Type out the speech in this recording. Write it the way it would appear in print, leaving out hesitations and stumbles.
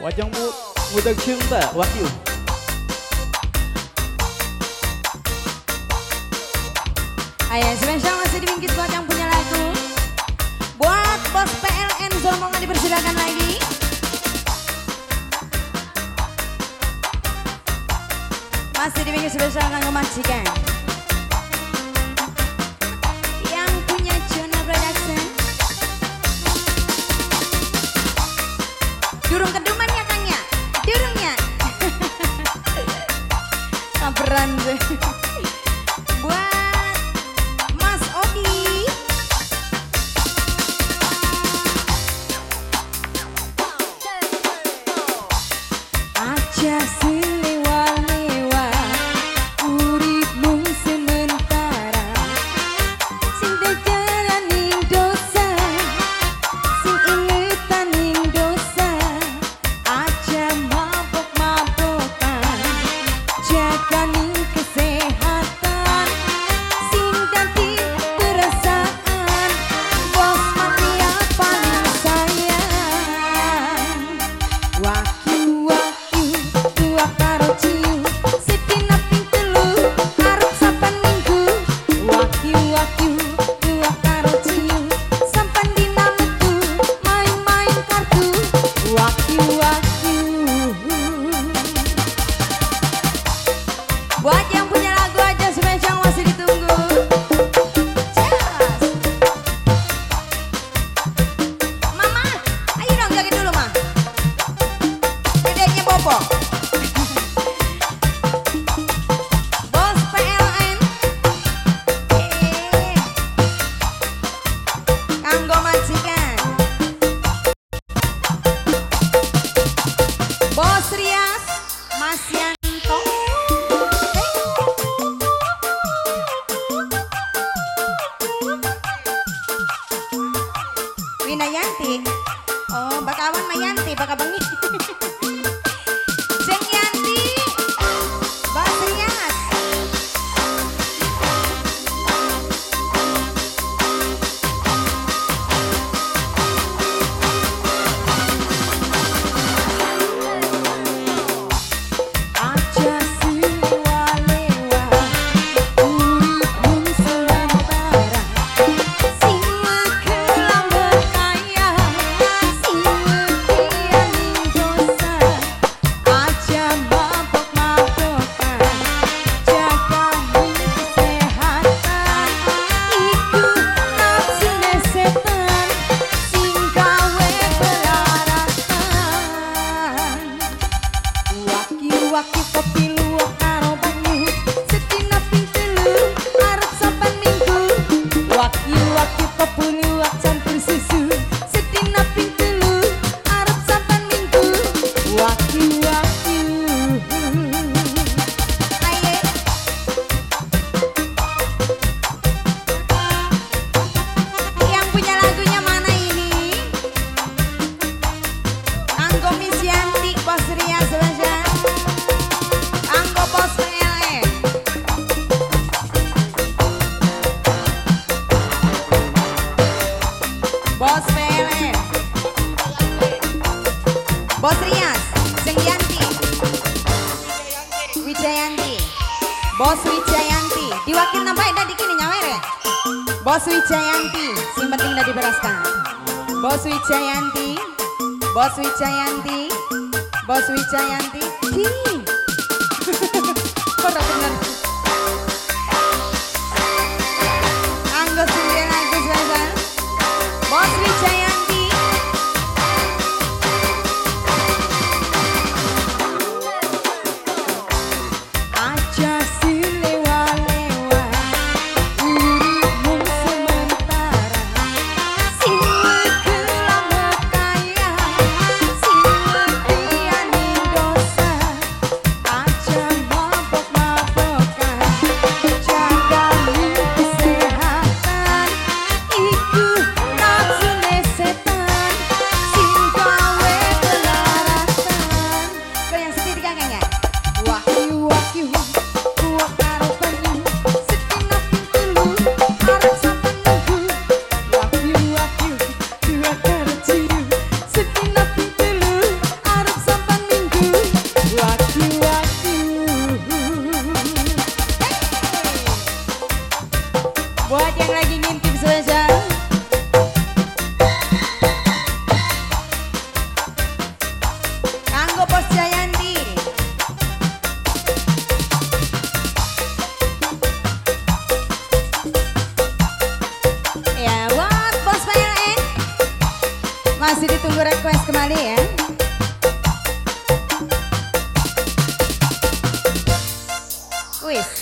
Wajahmu muda cinta Wahyu. Ayo spesial masih di Bingkis buat yang punya lagu. Buat bos PLN Zomongan dipersilakan lagi. Masih di Bingkis spesial kanggo majikan. Yang punya Jona Production. Durung keduman ya Kang ya? Durungnya. Kaberan sih. Buat Mas Odi. Aja selewa-lewa uripmu sementara. Sing dejalaning dosa, sing ingetaning dosa. Aja mabok-mabokan, jaganing kesehatan. Sing dadi perasaan, bos mati paling sayang. Wahyu wahyu tua karo ciu, sedina ping telu arep saben minggu. Wahyu wahyu tua karo ciu, sampan dina metu main-main kartu. Wahyu wahyu. Buat yang punya lagu aja spesial masih ditunggu. Cheers. Mama, ayo dong joget dulu ma. Dedeknya Bobo. Bos PLN. Kanggo majikan. Bos Rias, Mas Yanto. Winayanti. Oh, bakawan Mayanti, baka bengi. Jeng Yanti, Bos Rias. Aja selewa-lewa uripmu sementara. Sing kelambe kaya, sing wedianing dosa. Aja mabok-mabokan, jaganing kesehatan. Iku nafsune setan, sing gawe pelaratan. Waki-waki kopi luwak karo banyu, sedina ping telu arep saben minggu. Waki-waki kopi luwak campur susu, sedina ping telu arep saben minggu. Waki-waki. Ayo. Yang punya lagunya mana ini? Kanggo Miss Yanti, Bos Rias spesial. Kanggo Bos PLN. Bos PLN. Bos Rias, Jeng Yanti. Wijayanti. Bos Wijayanti. Diwakil nampak dah dikini nyawere. Bos Wijayanti, sing penting dah diberaskan. Bos Wijayanti. Bos Wijayanti. Bos Wijayanti. Di. Ora bener. Anggo sing lagu spesial. Bos Wijayanti. Aja selewa-lewa uripmu sementara. Sing kelambe kaya, sing wedianing dosa. Lagu request kembali ya. Wis.